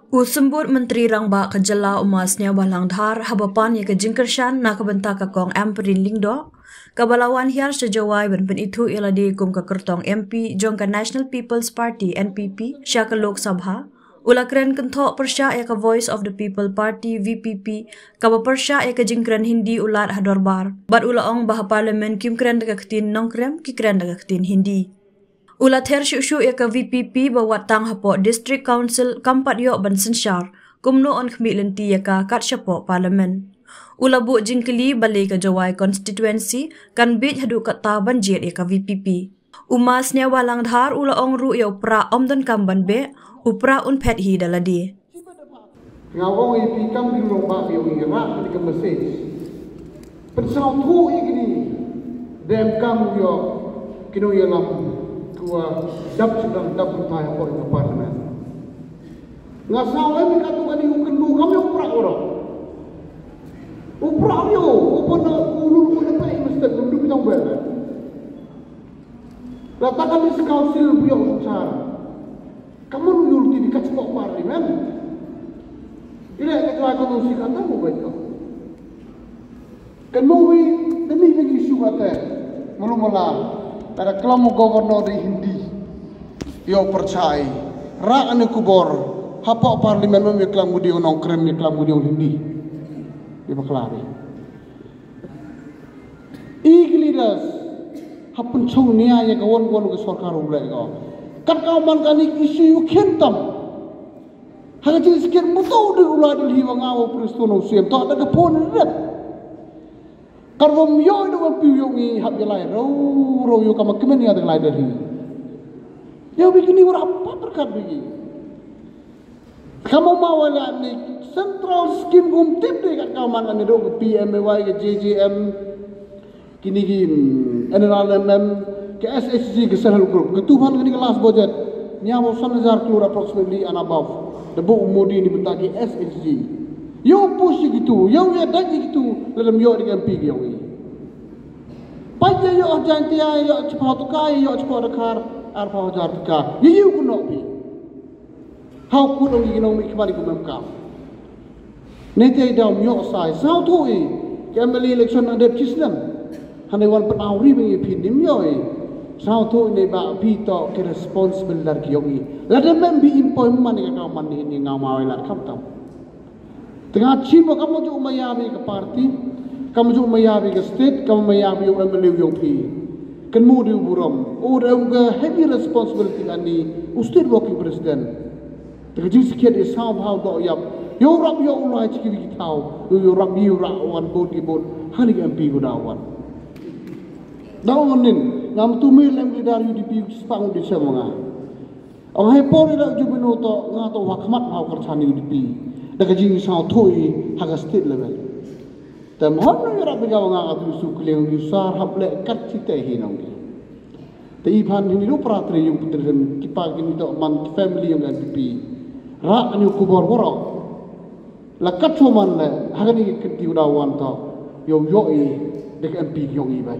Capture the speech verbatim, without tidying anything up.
U Symbud Myntri Rangbah ka jylla u Ma Sniawbhalang Dhar haba pan ïa ka jingkyrshan na ka bynta ka Kong Ampareen Lyngdoh, kaba la wan hiar sha Jowai ban pynithuh ïa lade kum ka kyrtong M P jong ka National People's Party, N P P, sha ka Lok Sabha, u la kren kynthoh pyrshah ïa ka Voice of the People Party, V P P, kaba pyrshah ïa ka jingkren Hindi u lad ha dorbar, bad u la ong ba ha Parliament kim kren da ka ktien Nongkrem, ki kren da ka ktien Hindi. U la ther shuh shuh ïa ka V P P ba wat tang hapoh District Council kam pat ïoh ban synshar, kumno yn khmih lynti ïa ka kat shapoh Parliament. U la buh jingkylli balei ka Jowai constituency kan bieit haduh katta ban jied ïa ka V P P. U Ma Sniawbhalang Dhar u la ong ruh ïa u Prah ym donkam ban beh, u Prah un phet hi da lade. Nga ong ïa phi kam ki nongbah ïa u ngi rah kane ka message. Pynsngewthuh ïa kine. Dem kam ïa ki nongïalam kiwa dap sdang dap ryntih hapoh ka Parliament. Nga sngew em katto katne u kyndu kam ïa u Prah u rah. U Prah ïa u, u pynda u lulu u da pei mesti u du pynda u bel. La ta ka list council bu ïoh u synshar. Ka mut u ïoh lynti kat shapoh Parliament. Ine ka jai ka tu si ka tang u bait ka. Kan mu wi da mih da ki issue kata. Malu mala. Kada klam u governor da Hindi. Ïoh pyrshah. Rah ane khubor. Hapoh Parliament mem ïa klam u dei u Nongkrem ïa klam u dei u Hindi. Ïa bakla ri. I ki leaders ha pynshong nia ïa ka wan wan ka sorkar u leh ka. Kat ka man kane ka issue u khem tam. Ha ka jingskhem mutu de u la Delhi wa nga wa Prestone u siem to da ka phone rep. Kar wam yo da wa piu yo ngi hap ya lai rau rau yo kama kmen ya da lai Delhi. Yo bi kini wara pa perkat bi. Kama ma wala ni central scheme gum tip de kat kama man ni do P M A Y ke J J M. Kini ki, mm, N R L M M, ke S H G, ke self help group. Ke tuhan kini ke last budget. Nya bo san hajar klur approximately and above. Da bo Modi ni benta ki S H G. Yo push ki tu, yo ya dai ki tu, ladam yo di M P ki yo. Pai ya yo jan tia, yo cepat tukai, yo cepat dekar, arpa hajar tukai. Ye yo kuno pi. Hau kut ong ki nong mi kemari ku mem kam. Nete dau myok sai, sao tu i, ke M L A election nang dep chisnem. Hane wan pet au ri bang i pin nim yo i. Sao tu i ne ba pi to ke responsible dar ki yong i. Lada mem bi impoi man i ka kau man ni ni ngau mau i lar kam tam. Tengah chim ba kamu ju maya bi ka party, kamu ju maya bi ka state, kamu maya bi u M L A u yong pi. Kan mu di u burom. U da um ka heavy responsibility ani u state working president. Te ka jingskhiat i saw bhaw doh yap. Yow rap yow u lai chiki wiki thaw. Yow yow rap yow rap wan bot i bot. Hani ka M P ko da wan. Da wan nin. Ngam tu mir lem ki dar U D P spang di sem nga. Ong hai por i da jubinu to nga to wa khmat bhaw kerchan U D P. Da ka jing saw thui ha ka state level. Te mohon no yow rap bigaw nga ka tu su kliang yow sar hap le kat chite hi nong ki. Te i phan hini ru pra tre yung putri rim ki pa ki ni to man ki family yung N P P. Ra ani u kubor waro. La kat chuman le ha kani ki kynti u da wan to. Yung yo i dek M P yung i bai.